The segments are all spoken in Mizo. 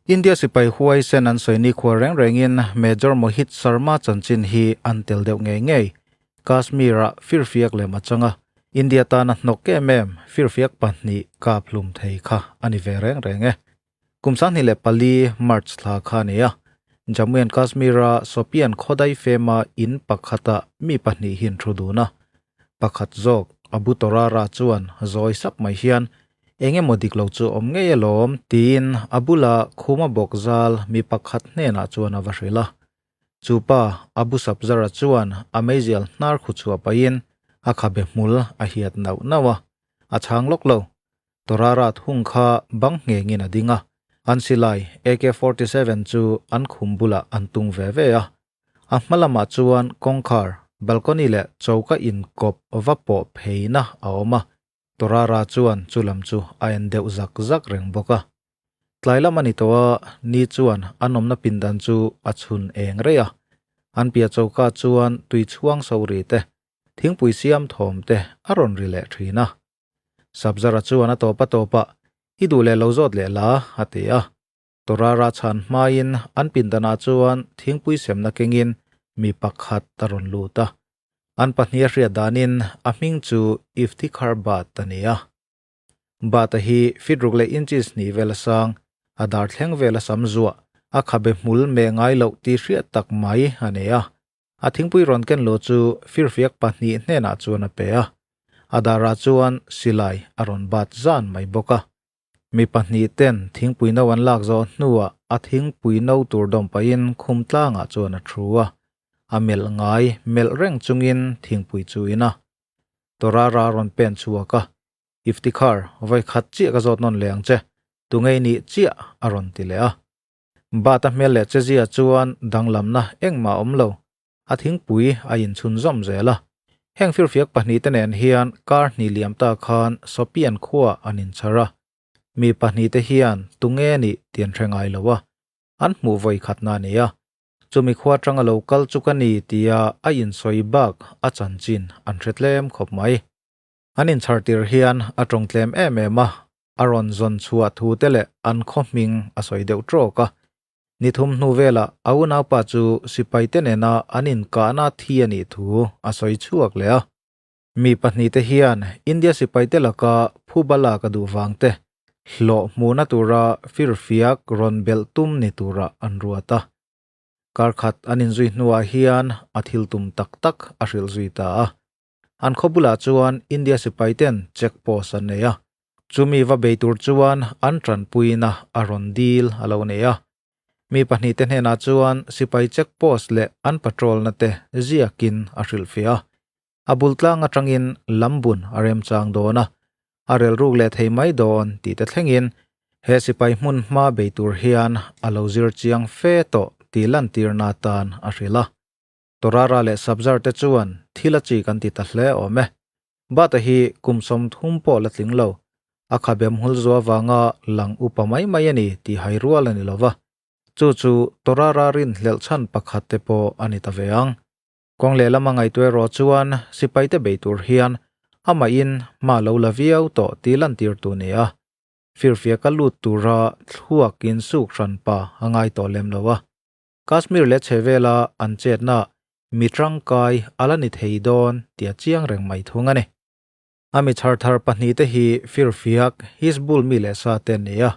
India sipai huaisen an sawi nikhua reng rengin Major Mohit Sharma chanchin hi an tel deuh ngei ngei. Kashmir-ah firfiak lem a chang a, India tana hnawk em em firfiak pahnih kap hlum thei kha a ni ve reng reng e. Kum 2004 March thla kha a ni a, Jammu and Kashmir-a Shopian khawdai fema in pakhata mi pahnih hi an thu dun a. Pakhat zawk Abu Torara chuan zawi sap mai hian eng emaw dik lo chu awm ngei alawm tiin a bula khuma bawk zal mi pakhat hnenah chuan a va hrilh a. Chu pa Abu Sabzara chuan a meizial hnar khu chhuah pahin a khabe hmul a hiat nauh nauh a, a chhang lawk lo. Torara thung kha bang nghengin a ding a, an silai AK-47 chu an khum bulah an tung ve ve a. A hma lamah chuan kawngkhar, balcony leh choka inkawp va pawh pheina a awm a, Torara chuan chu lam chu a en deuh zak zak reng bawk a. Tlai lam a ni tawh a, ni chuan an awmna pindan chu a chhun eng rei a. An piah choka chuan tui chhuang so ri te, thingpui siam thawm te a rawn ri leh thin a. Sabzara chuan a tawp a tawpah, I duh leh lo zawt leh la, a ti a. Torara chhan hmain an pindanah chuan thingpui semna kengin mi pakhat a rawn lut a. An pahnih a hriat danin a hming chu Iftikhar Bhat a ni a. Bhat-a hi feet ruk leh inches hnih vel a sang, a dar thleng vel a sam zuah, a khabe hmul meh ngai loh tih hriat tak mai a ni a. A thingpui rawn ken lo chu firfiak pahnih hnenah chuan a pe a. A darah chuan silai a rawn bat zan mai bawk a. Mi pahnih ten thingpui no an lak zawh hnuah a thingpui no tur dawm pahin khum tlangah chuan a thu a, a melh ngai melh reng chungin thingpui chu in a. Torara rawn pen chhuak a, Iftikhar, vawi khat chiah ka zawt nawn leh ang che, tungei nih chiah a rawn ti leh a. Bata hmel leh chezia chuan danglamna engmah a awm lo, a thingpui a inchhun zawm zel a. Heng firfiak pahnih te nen hian kar hnih liam ta khan Sopian khua an inchhar a. Mi pahnih te hian tunge nih tih an hre ngai lo a, an hmuh vawi khatna a ni a. Chumi khua atanga lo kal chu ka ni tia a insawi bak a chanchin an hre tlem khawp mai. An inchhar tir hian a tawng tlem em em a, a rawn zawn chhuah thu te leh an khaw hming a sawi deuh trawk a. Ni thum hnu velah a unaupa chu sipaite nena an inkahna thi a nih thu a sawi chhuak leh a. Mi pahnihte hian India sipaite laka phuba lak a duh vang te, hlawh hmuhna tura firfiak rawn belh tum ni tura an ruat a. Kar khat an inzui hnuah hian a thil tum tak tak a hrilh zui ta a. An khaw bulah chuan India sipaiten check post an nei a, chumi va bei tur chuan an tanpuina a rawn dil a lo nei a. Mi pahnihte hnenah chuan sipai check post leh an patrol na te ziakin a hrilhfiah a. A bul tlang atangin lambun a remchang dawn a, a relruk leh thei mai dawn tih te thlengin he sipai hmun hma bei tur hian a lo zir chiang fe tawh tih lantirna atan a hrilh a. Torara leh Sabzar te chuan thil a chi kan ti ta hle awm e. Bata hi kum 30 pawh la tling lo. A khabem hul zuah vanga lang upa mai mai a ni tih hai rual a ni lo va. Chu chu Torara rin hlelh chhan pakhat te pawh a ni ta ve ang. Kawng lehlam a ngaihtuah erawh chuan sipai te bei tur hian amahin hma lo la viau tawh tih lantir tu ni a. Firfiaka lut tura thluak insuk hranpa a ngai tawh lem lo a. Kashmir leh chhehvela an chetna mi tangkai a la ni thei dawn tih a chiang reng mai thung a ni. A mi chhar thar pahnih te hi firfiak Hizbul mi leh sa te an ni a.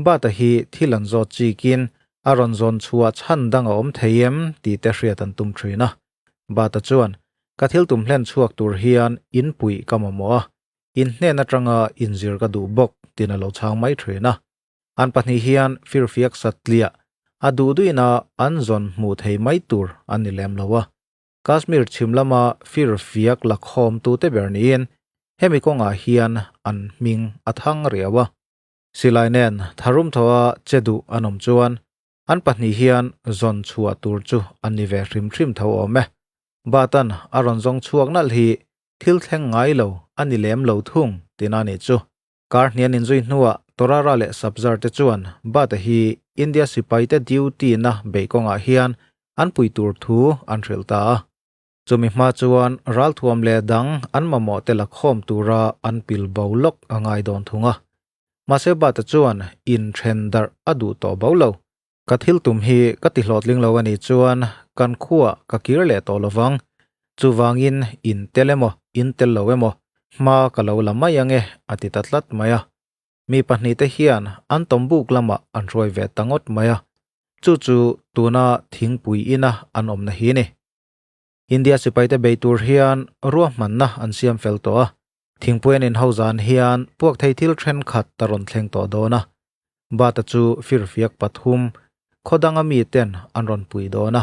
Bata hi thil an zawt chikin a rawn zawn chhuah chhan dang a awm thei em tih te hriat an tum thin a. Bata chuan, Ka thil tum hlen chhuak tur hian in puih ka mamawh a, in hnen atanga inzir ka duh bawk tiin a lo chhang mai thin a. An pahnih hian firfiak satliah a duh duhina an zawn hmuh thei mai tur an ni lem lo a. Kashmir chhim lama firfiak lakhawm tute ber niin hemi kawngah hian an hming a thang riau a. Silai nen tharum thawha che duh an awm chuan an pahnih hian zawn chhuah tur chu an ni ve hrim hrim tho awm e. Batan a rawn zawng chhuak nalh hi thil thleng ngai lo a ni lem lo thung tina nih chu. Kar hnian inzui hnuah Torara leh Sabzar te chuan Bata hi India sipaite duty na beih kawngah hian an pui tur thu an hrilh ta a. Chumi hma chuan ralthuam leh dang an mamawh te la khawm tura an pil bo lawk a ngai dawn thung a. Mahse Bata chuan inthen darh a duh tawh bo lo. Ka thil tum hi ka ti hlawhtling lo a nih chuan kan khuah ka kir leh tawh lovang. Chuvangin in tel emaw, in tel lo emaw, hma ka lo la mai ange a ti ta tlat mai a. Mi pahnihte hian an tawmbuk lamah an hruai ve ta ngawt mai a. Chu chu tuna thingpui ina an awmna hi ni. India sipaite bei tur hian ruahmanna an siam fel tawh a. Thingpui an inho zan hian puak thei thil thenkhat a rawn thleng tawh dawn a. Bata chu firfiak pathum khaw danga miten an rawn pui dawn a.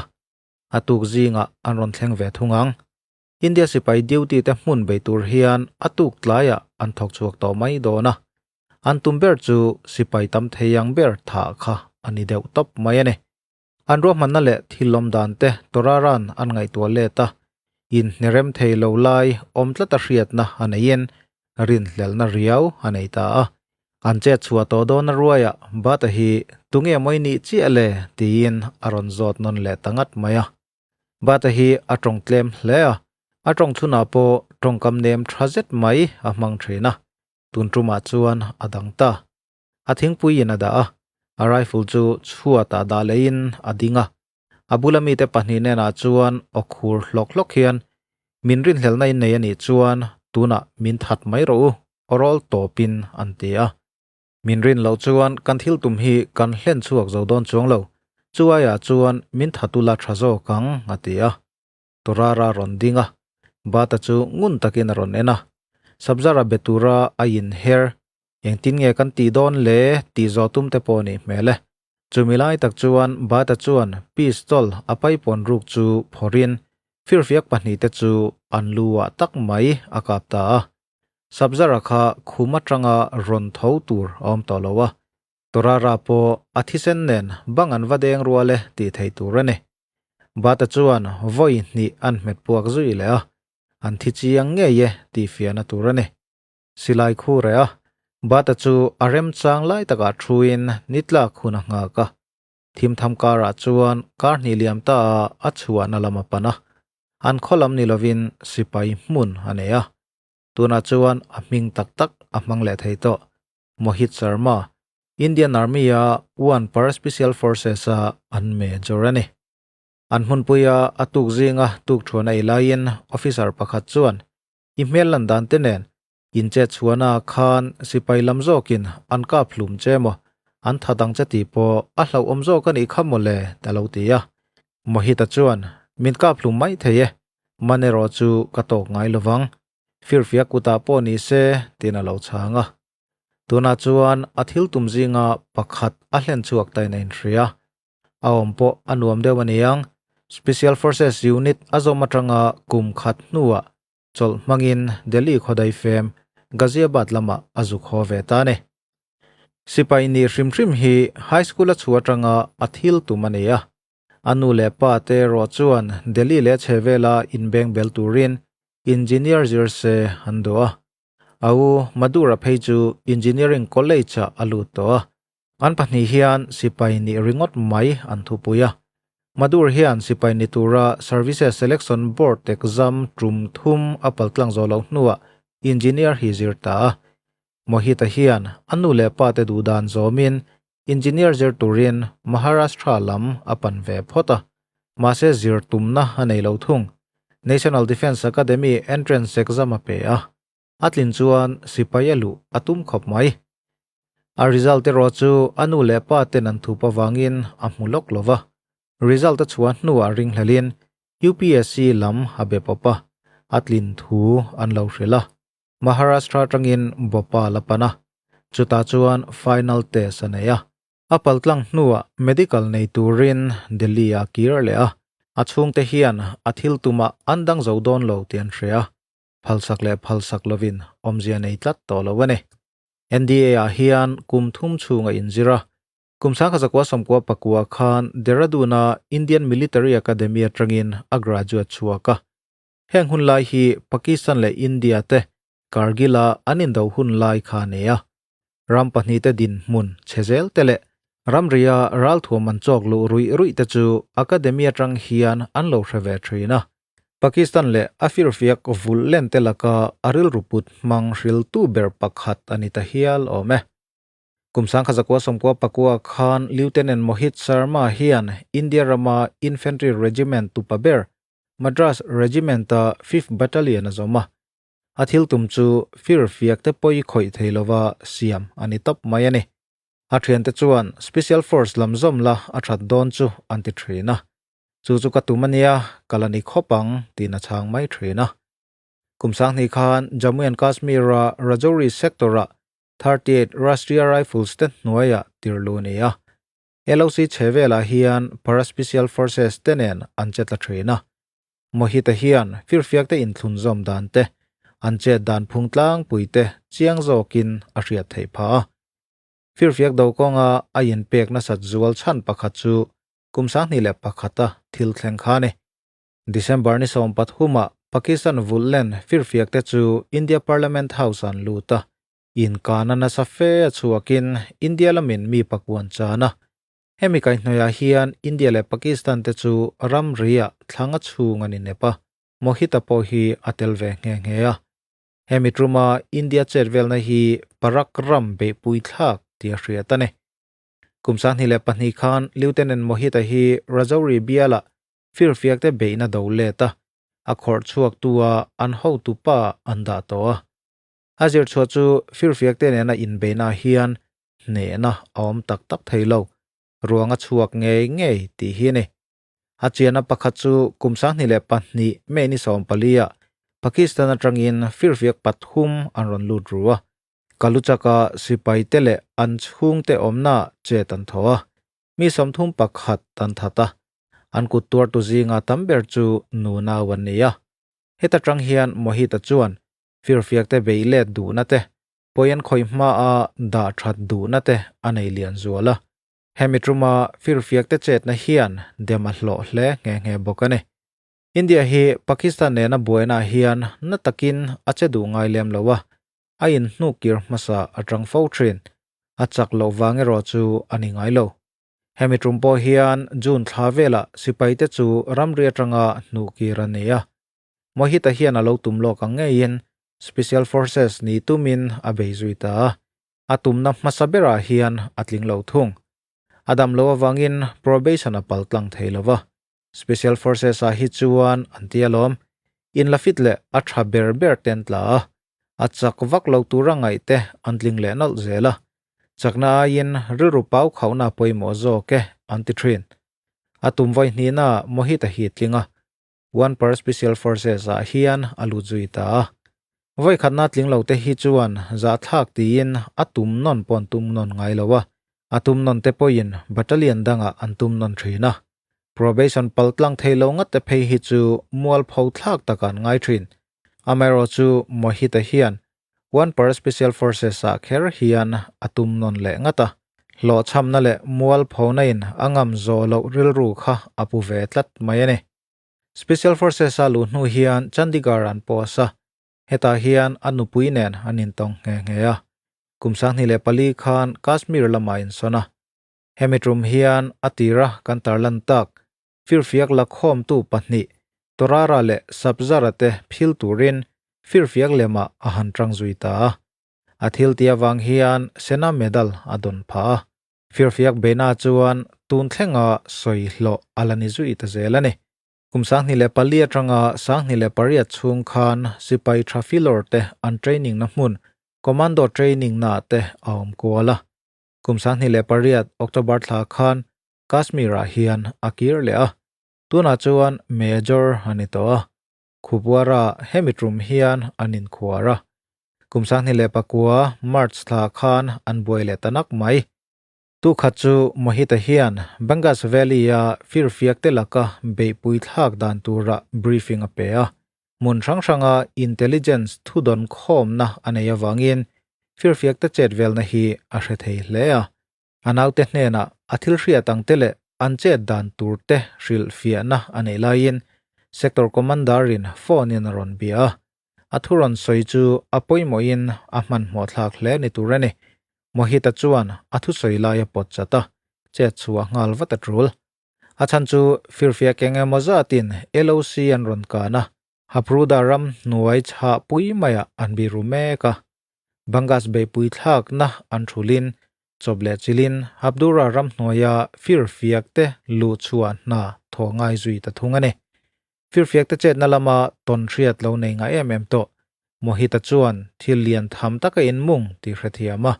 A tuk zingah an rawn thleng ve thung ang. India sipai duty te hmun bei tur hian a tuk tlaiah an thawk chhuak tawh mai dawn a. An tum ber chu sipai tam thei ang ber thah kha a ni deuh tawp mai a ni. An ruahmanna leh thil lawm dan te Torara'n an ngaihtuah let a, inhnerem thei lo lai awm tlata hriatna a neiin rinhlelhna riau a nei ta a. An chet chhuah tawh dawn a ruaiah Bata hi tunge mawi nih chiah le tiin a rawn zawt nawn leh ta ngat mai a. Bata hi a tawng tlem hle a, a tawng chhunah pawh tawngkam nem tha zet mai a hmang thin a, tun tumah chuan a dang ta. A thingpuiin a dah a, a rifle chu chhuatah dah lehin a ding a. A bula mite pahnih nenah chuan aw khur hlawk hlawk hian, Min rinhlelhna in nei a nih chuan tunah min that mai rawh u, awrawl tawpin an ti a. Min rin loh chuan kan thil tum hi kan hlen chhuak zo dawn chuang lo, chu aiah chuan min that ula tha zawk ang, a ti a. Torara rawn ding a, Bata chu ngun takin a rawn en a. Sabzara be tura a inher, Engtin nge kan tih dawn le tih zawh tum te pawh a nih hmel e. Chumi lai tak chuan Bata chuan pistol a paipawn ruk chu phawrhin firfiak pahnihte chu an lu ah tak mai a kap ta a. Sabzara kha khum atanga rawn tho tur a awm tawh lo a, Torara pawh a thisen nen bang an va deng rual e tih theih tur a ni. Bata chuan vawi hnih an hmet puak zui leh a, an thi chiang ngei e tih fiahna tur a ni. Silai khu reh a, Bata chu a remchang lai takah thuin ni tlak hun a nghak a. Thimtham karah chuan kar hnih liam ta ah a chhuahna lam a pan a, an khaw lam ni lovin sipai hmun a nei a. Tunah chuan a hming tak tak a hmang leh thei tawh. Mohit Sharma, Indian Army-a One Para Special Forces-a an major a ni. An hmunpuia a tuk zinga tuk thuan a ei laiin officer pakhat chuan, I hmel lan dan te nen inche chhuahna khan sipai lam zawkin an kap hlum che maw, an that ang che tih pawh a hlauhawm zawk a nih kha maw le, a lo ti a. Mohit-a chuan, Min kap hlum mai thei e, man erawh chu ka tawk ngai lovang. Firfiak kutah pawh ni se tiin a lo chhang a. Tunah chuan a thil tum zinga pakhat a hlen chhuak ta in a inhria. A awm pawh a nuam deuh a niang. Special Forces unit a zawm atanga kum khat hnuah chawlh hmangin Delhi khawdai fem Ghaziabad lamah a zuk haw ve ta a ni. Sipai nih hrim hrim hi high school a chhuah atanga a thil tum a ni a. A nu leh pa te erawh chuan Delhi leh chhehvela inbeng bel turin Engineer zir se an duh a. A u Madura phei chu Engineering College-ah a lut tawh a. An pahnih hian sipai nih ringawt mai an thupui a. Madur hian sipai ni tura Services Selection Board exam tum thum a paltlang zawh loh hnuah Engineer hi zir ta a. Mohit-a hian a nu leh pa te duhdan zawmin Engineer zir turin Maharashtra lam a pan ve phawt a, mahse zir tumna a nei lo thung. National Defence Academy entrance exam a pe a, a tlin chuan sipai a luh a tum khawp mai. A result erawh chu a nu leh pa ten an thup avangin a hmu lawk lo va, result a chhuah hnuah ringhlelin UPSC lam a be pawp a, a tlin thu an lo hrilh a. Maharashtra atangin Bhopal a pan a, chutah chuan final test a nei a. A paltlang hnuah medical nei turin Delhi a kir leh a, a chhungte hian a thil tumah an dang zo dawn lo tih an hria a, phalsak leh phalsak lovin awmzia nei tlat tawh lo a ni. NDA ah hian kum thum chhung a inzir a, kum 1999 khan Dehradun-a Indian Military Academy atangin a graduate chhuak a. Heng hun lai hi Pakistan leh India te Kargil-a an indo hun lai kha a nei a. Ram pahnihte dinhmun chhe zel te leh ramria ralthuam an chawk luh ruih ruih te chu Academy atang hian an lo hre ve thin a. Pakistan leh a firfiak vulh len te laka a rilru put hmang hriltu ber pakhat a ni ta hial awm e. Kum 1994 khan Lieutenant Mohit Sharma hian India rama Infantry Regiment tupa ber Madras Regiment-a Fifth Battalion a zawm a. A thil tum chu fir fiak te pawi khawih thei lova siam a ni tawp mai a ni. A thiante chuan Special Force lam zawm la a that dawn chu an ti thin a. Chu chu ka tum a nia, ka la ni khawp ang tiin a chhang mai thin a. Kum 2000 khan Jammu and Kashmir-a Rajouri sector-ah 38 Rashtriya Rifles te hnuaiah tirhluh a ni a. LOC chhe velah hian Para Special Forces te nen an che tla thin a. Mohit-a hian firfiak te inthlunzawm dan te, an chet dan phung tlangpui te chiang zawkin a hriat theih phah a. Firfiak do kawnga a inpek nasat zual chhan pakhat chu kum 2001 a thil thleng kha a ni. December ni 13 ah Pakistan vulhlen firfiak te chu India Parliament House an lut a, inkana nasa fe a chhuakin India lamin mi pakuan chan a. Hemi kaihhnawihah hian India leh Pakistan te chu ramri-ah thlanga chhung an inep a, Mohit-a pawh hi a tel ve nghe nghe a. Hemi tuma India chetvelna hi Parak ram beihpui thlak tih a hriat a ni. Kum 2002 khan Lieutenant Mohit-a hi Rajouri bialah firfiak te beihna do let a, a khawrh chhuak tu a an hotu pa an dah tawh a. A zir chhuah chu firfiak te nena inbeihna hian hnehna a awm tak tak thei lo, ruang a chhuak ngei ngei tih hi a ni. A chianna pakhat chu kum 2002 May ni 14 ah Pakistan atangin firfiak pathum an rawn lut ru a, Kaluchaka sipai te leh an chhungte awmna chet an thaw a. Mi 31 an that a, an kut tuartu zinga tam ber chu nu nau an ni a. Heta tang hian Mohit-a chuan firfiakte beih let duhna te, pawi an khawih hmaa dah that duhna te a nei lian zual a. Hemi tuma firfiakte chetna hian dem a hlawh hle nghe nghe bawk a ni. India hi Pakistan nena buainaah hian na takin a che duh ngai lem lo a, a inhnukir hmasa atang fo thin. A chak loh vang erawh chu a ni ngai lo. Hemi tum pawh hian June thla velah sipaite chu ramri atanga hnuhkir a ni a. Mohit-a hian a lo tum lawk ang ngeiin Special Forces ni tumin a bei zui ta a. A tumna hmasa berah hian a tling lo thung. A dam loh avangin probation a pal tlang thei lo va. Special Forces ah hi chuan an ti alawm. In la fit leh a tha ber ber ten tla a, a chak vak lo tura ngaih te an tling leh nawlh zel a. Chakna aiin rilru pau khauhna pawimawh zawk e an ti thin. A tum vawi hnihna Mohit a hi tling a, One Per Special Forces ah hian a lut zui ta a. Vawi khatna tling lo te hi chuan zahthlak tiin a tum nawn pawh an tum nawn ngai lo a, a tum nawn te pawhin battalion dangah an tum nawn thin a. Probation pal tlang thei lo ngat te phei hi chu mualpho thlak tak an ngai thin. Amaherawh chu Mohit-a hian One Per Special Forces ah kher hian a tum nawn leh ngat a. Hlawhchhamna leh mualphona in a ngam zawh loh rilru kha a pu ve tlat mai a ni. Special Forces a luh hnu hian Chandigarh an post a, hetah hian a nupui nen an intawng nghe nghe a. Kum 2004 khan Kashmir lamah insawn a. Hemi tum hian a tira kan tarlan tak firfiak lakhawmtu pahnih Torara leh Sabzara te phil turin firfiak lemah a han tang zui ta a. A thil tih avang hian Sena Medal a dawn phah a. Firfiak beihna chuan tun thlenga sawi hlawh a la ni zui ta zel a ni. Kum 2004 atanga 2008 chhung khan sipai tha filawr te an training na hmun Commando training na te a awm kual a. Kum 2008 October thla khan Kashmir-ah hian a kir leh a, tunah chuan Major a ni tawh a. Kupwara hemi tum hian an inkhuar a. Kum 2009 March thla khan an buai leh ta nak mai. Tu khat chu Mohit-a hian Bangas Valley-a firfiak te laka beihpui thlak dan tura briefing a pe a. Hmun hrang hranga intelligence thudawn khawmna a nei avangin firfiak te chet velna hi a hre thei hle a. A naute hnenah a thil hriat ang te leh an chet dan tur te hrilh fiahna a neih laiin Sector Commander-in phone-in a rawn bia a. A thu rawn sawi chu a pawimawhin a hmanhmawh thlak hle ni tur a ni. Mohit-a chuan a thusawi lai a pawt chat a, chet chhuah nghal vat a tul. A chhan chu firfiak eng emaw zatin LOC an rawn kan a, Hapruda ram hnuai chhah pui maiah an biru mek a. Bangas beihpui thlakna an thulin. Chawp leh chilin Abdura ramhnuaia firfiak te luh chhuah hna thawh ngai zui ta thung a ni. Firfiak te chetna lama tawn hriat lo nei ngai em em tawh Mohita chuan thil lian tham tak a inmung tih hrethiam a.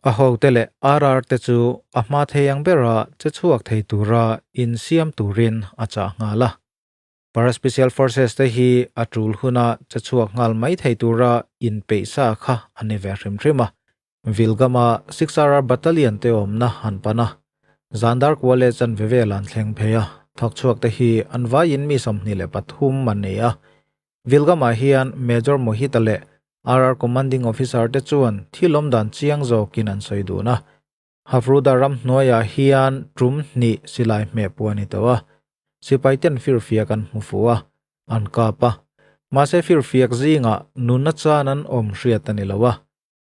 A hote leh RR te chu a hma thei ang bera che chhuak thei tura insiam turin a chah nghal a. Para Special Forces te hi a tul huna che chhuak nghal mai thei tura inpeih sa kha a ni ve hrim hrim a. Vilgama 6RR Battalion te awmna an pan a, Zandar kua leh chanve vel an thleng phei a, thawk chhuak te hi an vaiin mi 23 an ni a. Vilgamah hian Major Mohita leh RR Commanding Officer te chuan thil awm dan chiang zawkin an sawi dun a. Hafruda ramhnuaiah hian tum hnih silai hmeh pawh a ni tawh a, sipai ten firfiak an hmu fuh a, an kap a. Mahse firfiak zingah nunna chan an awm hriat a ni lo a.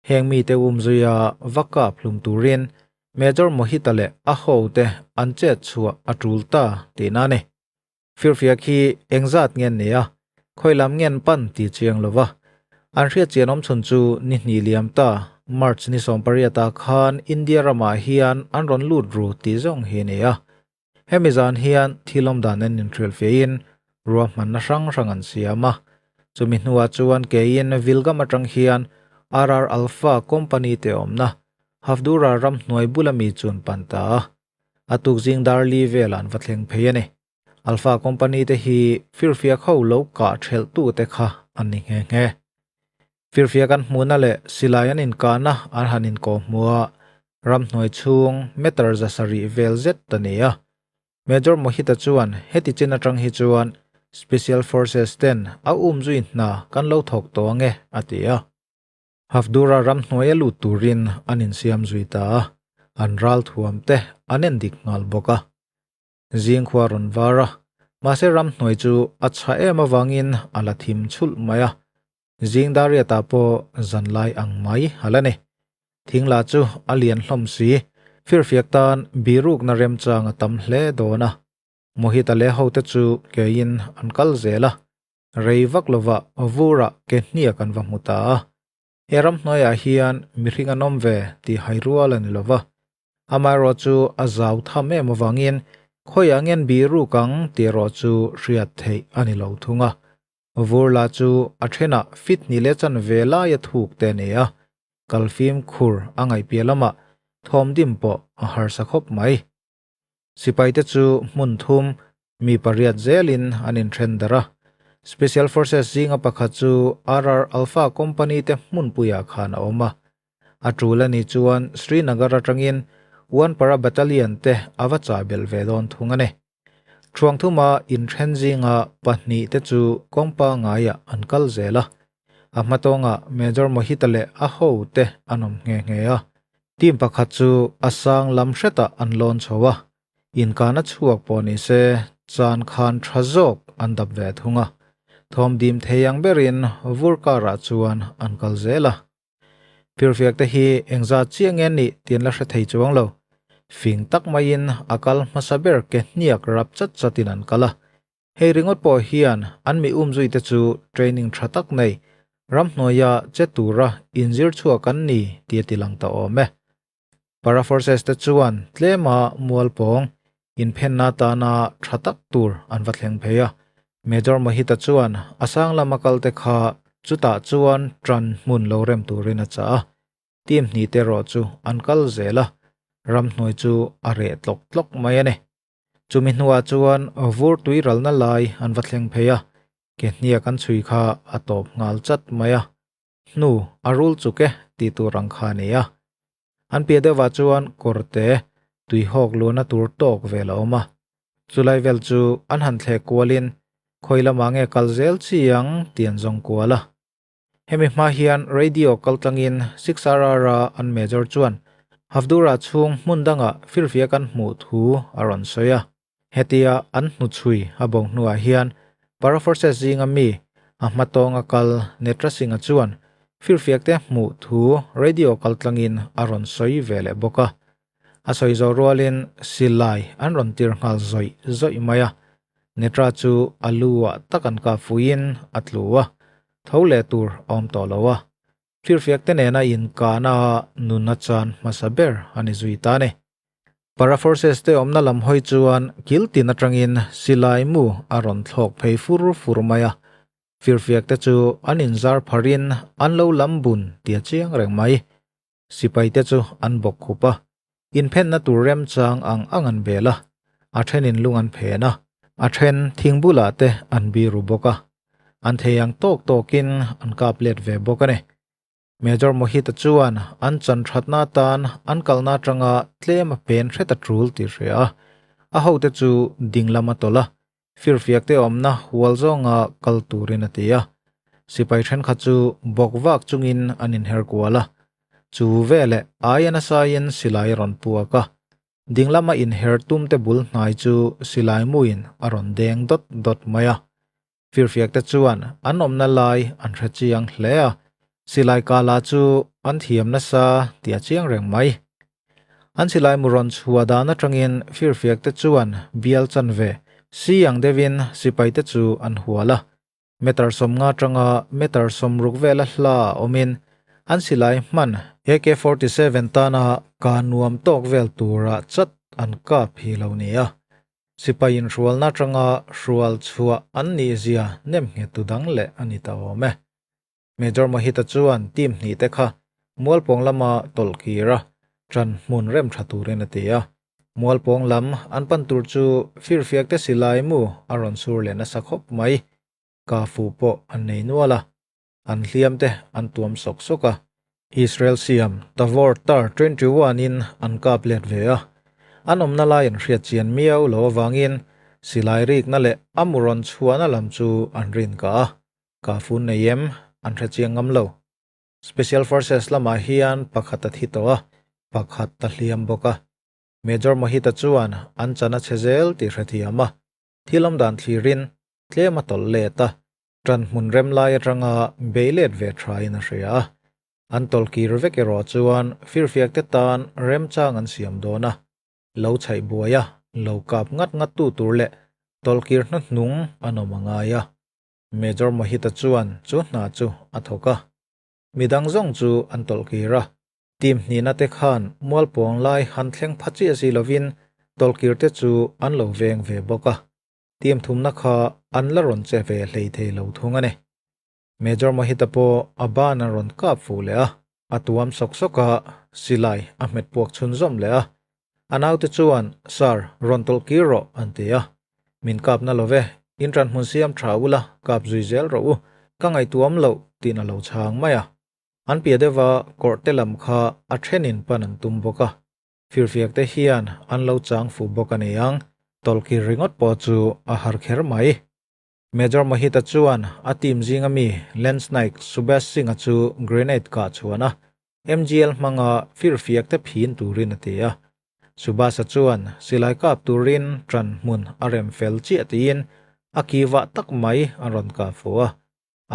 Heng mite umzuia va kap hlum turin Major Mohita leh a hote an chet chhuah a tul ta tihna a ni. Firfiak hi engzat nge an nei a, khawi lam nge an pan tih chiang lo va. An hriat chian awm chhun chu ni hnih liam ta, March ni 18 ah khan India ramah hian an rawn lut ru tih zawng hi a ni a. Hemi zan hian thil awm dan an inhrilhfiahin ruahmanna hrang hrang an siam a. Chumi hnuah chuan keiin Vilgam atang hian RR Alpha Company te awmna Hafdura ramhnuai bula mi chu an pan ta a. A tuk zing dar li velah an va thleng phei a ni. Alpha Company te hi firfiak ho lo kah thelh tu te kha an ni nghe nghe. Firfiak an hmuhna leh silai an inkahna an han inkawh hmuh a, ramhnuai chhung meter 700 vel zet a ni a. Major Mohita chuan heti chin atang hi chuan Special Forces ten a umzui hna kan lo thawk tawh ange a ti a. Hafdura ramhnuai a lut turin an insiam zui ta a, an ral thuam te an en dik nghal bawk a. Zing khua rawn var a, mahse ramhnuai chu a chha em avangin a la thim chhulh mai a. Zing Dariata pawh zanlai ang mai a la ni. Thing la chu a lian hlawm si, firfiak tan birukna remchang a tam hle dawn a. Mohita leh hote chu keiin an kal zel a. Rei vak lova vurah ke hniak an va hmu ta a. He ramhnuaiah hian mihring an awm ve tih hai rual a ni lova. Amaherawh chu a zau tham em avangin khawiah ngen biruk ang tih erawh chu hriat theih a ni lo thung a. Vur lah chu a thenah fit hnih leh chanve laia thuk te a ni a. Kalfim khur a ngaihpiah lamah thawmdim pawh a harsa khawp mai. Sipaite chu hmun thum, mi pariat zelin an inthen darh a. Special Forces zinga pakhat chu RR Alpha Company te hmunpuiah khan a awm a. A tul a nih chuan Srinagar atangin One Para Battalion te a va chah belh ve dawn thung a ni. Thuang thuma inthen zinga pahnih te chu kawng pangaiah an kal zel a. A hmatawngah Major Mohita leh a hote an awm nghe nghe a. Team pakhat chu a sang lam hretah an lawn chho a, inkana chhuak pawh ni se chan khan tha zawk an dap ve thung a. Thawm dim thei ang berin vur karah chuan an kal zel a. Firfiak te hi engzat chiah nge nih tih an la hre thei chuang lo. Fing tak maiin a kal hmasa ber ke hniak rap chat chatin an kal a. Hei ringawt pawh hian an mi umzui te chu training tha tak nei, ramhnuaia che tura inzir chhuak an ni tih a ti lang ta awm e. Para Forces te chuan tlema mual pawng inphenna atana tha tak tur an va thleng phei a. Major Mohita chuan a sang lama kal te kha chutah chuan tan hmun lo rem turin a chah a. Team hnih te erawh chu an kal zel a, ramhnuai chu a reh tlawk tlawk mai a ni. Chumi hnuah chuan vur tui ralna lai an va thleng phei a, ke hniak an chhui kha a tawp nghal chat mai a, hnu a rul chuk e tih tur ang kha a ni a. An piah deuhah chuan kawrte tuihawk luhna tur tawk vel a awm a, chulai vel chu an han thleh kualin khawi lamah nge kal zel chi ang tih an zawng kual a. Hemi hma hian radio kaltlangin 6RR-a an major chuan Hafdura chhung hmun dangah firfiak an hmuh thu a rawn sawi a. Hetia an hnuchhui a bo hnuah hian Para Forces zinga mi a hmatawnga kal Netra Singh-a chuan firfiakte hmuh thu radio kaltlangin a rawn sawi ve leh bawk a. A sawi zawh rualin silai an rawn tir nghal zawih zawih mai a. Netra chu a lu-ah tak an kah fuiin a tlu a. Tho leh tur a awm tawh lo a. Firfiak te nena inkahna ah nun a chan hmasa ber a ni zui ta a ni. Para Forces te awmna lam hawi chuan kil tin atangin silai mu a rawn thlawk phei fur fur mai a. Firfiak te chu an inzar pharin an lo lam bun tia chiang reng mai. Sipai te chu an bawk khup a, inphenna tur remchang ang ang an bel a, a thenin lung an phen a, a then thing bulah te an biru bawk a, an thei ang tawk tawkin an kap let ve bawk a ni. Major Mohit-a chuan an chan thatna atan an kalna atanga tlem a pen hret a tul tih hria a, a hote chu ding lam a tawlh a, firfiak te awmna hual zawnga kal turin a ti a. Sipai thenkhat chu bawk vak chungin an inher kual a, chu veleh aia nasain silai a rawn puak a, ding lama inher tumte bul hnai chu silai muin a rawn deng dawt dawt mai a. Firfiak te chuan an awmna lai an hre chiang hle a, silai kala chu an thiam nasa tih a chiang reng mai. An silai mu rawn chhuah dan atangin firfiak te chuan bial chanve si ang deuhin sipai te chu an hual a, meter 50 atanga meter 60 vela hla awmin an silai hman AK-47 tana ka nuam tawk vel tura chat an kap hi lo ni a. Sipai inhrualna atanga hrual chhuah an nih zia nem nghet tu dang leh a ni ta awm e. Major Mohit-a chuan team hnih te kha Mualpawng lama tawlh kir a, ṭan hmun rem ṭha turin a ti a. Mualpawng lam an pan tur chu firfiak te silai mu a rawn sur leh nasa khawp mai. Ka fu pawh an nei nual a, an hliam te an tuam sawk sawk a. Israel siam Tavor Tar 21 in an kap let ve a, an awmna lai an hriat chian miau lo avangin silai rikna leh a mu rawn chhuahna lam chu an rin kah a, kah fun nei em an hre chiang ngam lo. Special Forces lamah hian pakhat a thi tawh a, pakhat a hliam bawk a. Major Mohit-a chuan an chan a chhe zel tih hrethiam a, thil awmdan thlirin tlem a tawlh let a, Ṭan hmun rem lai aṭanga bei let ve ṭhain a hria a, an tawlhkir vek erawh chuan firfiakte tan remchang an siam dawn a, lo chhaih buai a, lo kap ngat ngat tu tur leh tawlhkir hnahnung an awm a ngai a. Major Mohit-a chuan chu hna chu a thawk a, midang zawng chu an tawlhkir a, team hnihna te khan mualpawng lai han thleng pha chiah si lovin tawlhkir te chu an lo veng ve bawk a. Team thumna kha an la rawn che ve hlei thei lo thung a ni. Major Mohit-a pawh a ban a rawn kap fuh leh a, a tuam sawk sawk a, silai a hmet puak chhunzawm leh a. A naute chuan, Sir, rawn tawlh kir rawh, an ti a. Min kap na lo ve, in ṭan hmun siam ṭha ula, kap zui zel rawh u, ka ngaihtuam loh, tiin a lo chhang mai a. An piah deuha kawrh te lam kha a ṭhenin pan an tum bawk a. Firfiak te hian an lo chang fuh bawk a ni ang, tawlhkir ringawt pawh chu a har kher mai. Major Mohit-a chuan a team zinga mi Lance Naik Subash Singh-a chu grenade kah chhuan a, MGL hmanga firfiak te phin turin a ti a. Subash-a chuan silai kap turin ṭan hmun a rem fel chiah tiin a kivah tak mai a rawn kah fuh a,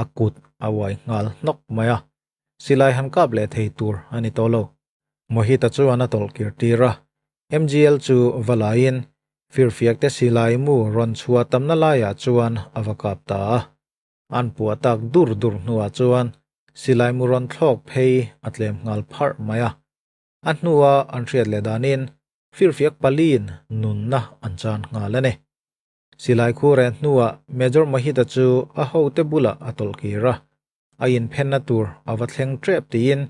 a kut a uai nghal hnawk mai a, silai han kap leh thei tur a ni tawh lo. Mohit-a chuan a tawlh kir tir a, MGL chu va laiin firfiak te silai mu rawn chhuah tamna laiah chuan a va kap ta a. An puah tak dur dur hnuah chuan silai mu rawn thlawk phei a tlem nghal pharh mai a. A hnua an hriat leh danin firfiak paliin nunna an chan nghal a ni. Silai khu reh hnuah Major Mohit-a chu a hote bulah a tawlh kir a, a inphenna tur a va thleng tep tiin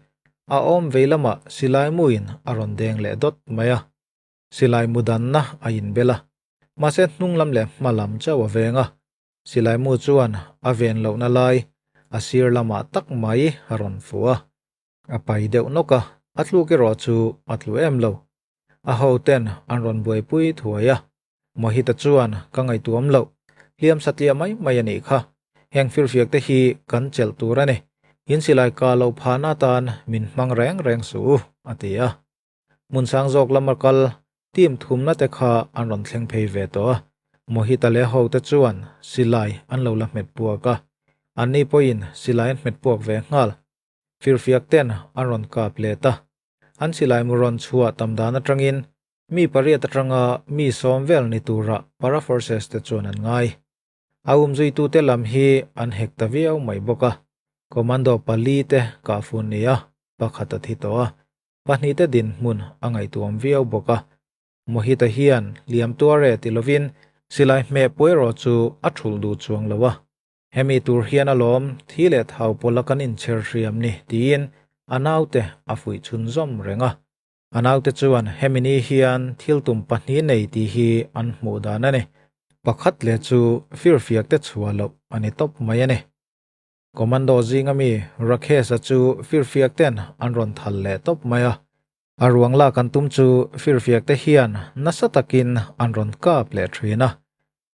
a awm vei lamah silai muin a rawn deng leh dawt mai a. Silai mu danna a inbel a, mahse hnung lam leh hma lam chauh a veng a. Silai mu chuan a ven lohna lai a sir lamah tak mai a rawn fuh a, a pai deuh nawk a, a tluk erawh chu a tlu em lo. A hoten an rawn buaipui thuai a, Mohit-a chuan, Ka ngaihtuam loh. Hliam satliah mai mai a nih kha. Heng firfiak te hi kan chelh tur a ni. In silai ka lo phahna atan min hmang reng reng suh u, a ti a. Hmun sang zawk lama kal team thumna te kha an rawn thleng phei ve tawh a. Mohit-a leh hote chuan silai an lo la hmet puak a. Anni pawhin silai an hmet puak ve nghal. Firfiak ten an rawn kap let a. An silai mu rawn chhuah tam dan atangin Mi pariat atanga mi 10 vel ni tura para forces te chuan an ngai. A umzuitute lam hi an hek ta viau mai bawk a. Commando pali te kahfun ni a, pakhat a thi tawh a, pahnihte dinhmun a ngaihtuam viau bawk a. Mohit-a hian liam tuar e ti lovin silai hmeh pawh erawh chu a thulh duh chuang lo a. Hemi tur hian alawm thi leh thau pawlh a kan inchher hriam ni tiin a naute a fuih chhunzawm reng a. A naute chuan hemi ni hian thil tum pahnih nei tih hi an hmuh dan a ni. Pakhat leh chu firfiak te chhuah loh a ni tawp mai a ni. Commando zinga mi Rakesh-a chu firfiak ten an rawn thal leh tawp mai a. A ruang lak an tum chu firfiak te hian nasa takin an rawn kap leh thin a.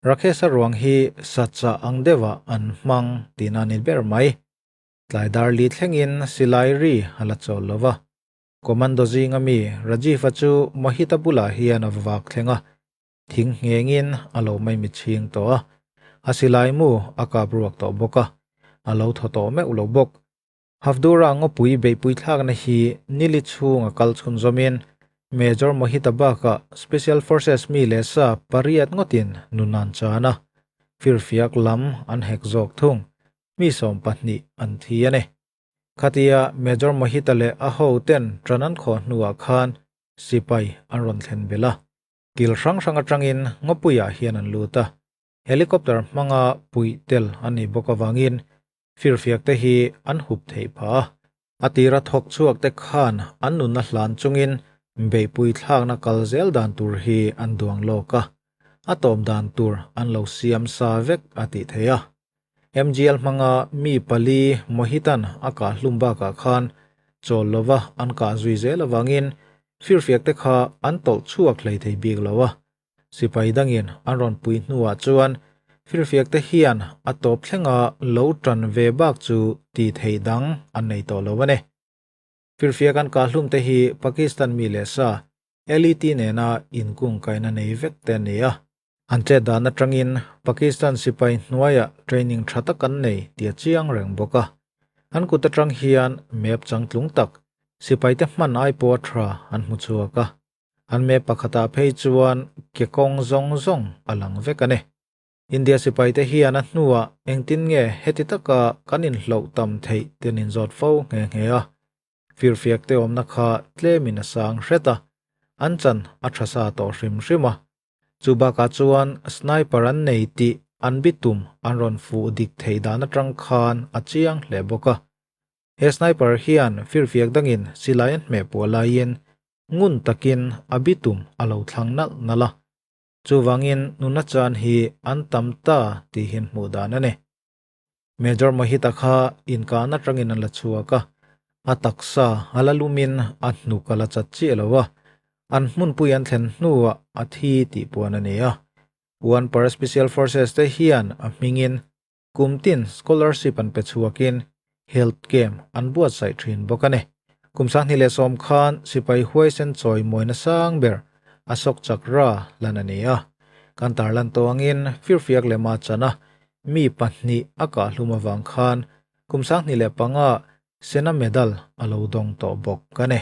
Rakesh-a ruang hi sacha ang deuhah an hmang tihna a ni ber mai. Tlai dar li thlengin silai ri a la chawl lo va. Commando zinga mi Rajiv-a chu Mohit-a bulah hian a va vak thleng a, thing nghengin a lo mai mitchhing tawh a, a silai mu a kap ruak tawh bawk a, a lo thaw tawh meuh lo bawk. Hafdura ngawpui beihpui thlakna hi nili chhung a kal chhunzawmin Major Mohit-a bakah Special Forces mi leh sa pariat ngawtin nun an chan a, firfiak lam an hek zawk thung, mi 20 an thi a ni. Khatia Major Mohita leh a ho ten ṭan an khawh hnuah khan sipai an rawn thlen belh a. Kil hrang hrang aṭangin ngawpuiah hian an lut a. Helicopter hmanga puih tel an nih bawk avangin firfiak te hi an hup theih phah a. A tira thawk chhuak te khan an nunna hlan chungin beihpui thlakna kal zel dan tur hi an duang lawk a. A tawp dan tur an lo siam sa vek a tih theih a. MGL hmanga mi pali Mohitan a kah hlum bakah khan chawl lova an kah zui zel avangin firfiak te kha an tawlh chhuak hlei thei bik lo a. Sipai dangin an rawn pui hnuah chuan firfiak te hian a tawp thlenga lo tan ve bak chu tih theih dang an nei tawh lo a ni. Firfiak an kah hlum te hi Pakistan mi leh sa LET nena inkungkaina nei vek te a ni a. An chet dan atangin Pakistan sipai hnuaiah training tha tak an nei tih a chiang reng bawk a. An kut atang hian map changtlung tak, sipaite hman ai pawh a tha an hmu chhuak a. An map pakhatah phei chuan ke kawng zawng zawng a lang vek a ni. India sipaite hian a hnuah engtin nge heti taka kan inhloh tam theih tih an inzawt fo nghe nghe a. Firfiak te awmna kha tlemin a sang hret a, an chan a tha sa tawh hrim hrim a. Chu bakah chuan sniper an nei tih an bitum an rawn fuh dik theih dan atang khan a chiang hle bawk a. He sniper hian firfiak dangin silai an hmeh puah laiin ngun takin a bitum a lo thlang nalh nalh a. Chuvangin nuna chan hi an tam ta tihin hmuh dan a ni. Major Mohit-a kha inkahna atangin an la chhuak a, a taksa a la lumin a hnuk a la chat chiah lo a, an hmunpui an thlen hnuah a thi tih puan a ni a. One Para Special Forces te hian a hmingin kum tin scholarship an pe chhuakin health camp an buatsaih thin bawk a ni. Kum 2010 khan sipai huaisen chawi mawina sang ber Ashok Chakra lan a ni a. Kan tarlan tawh angin firfiak lema chan a, Mi pahnih a kah hlum avang khan kum 2005 Sena Medal a lo dawng tawh bawk a ni.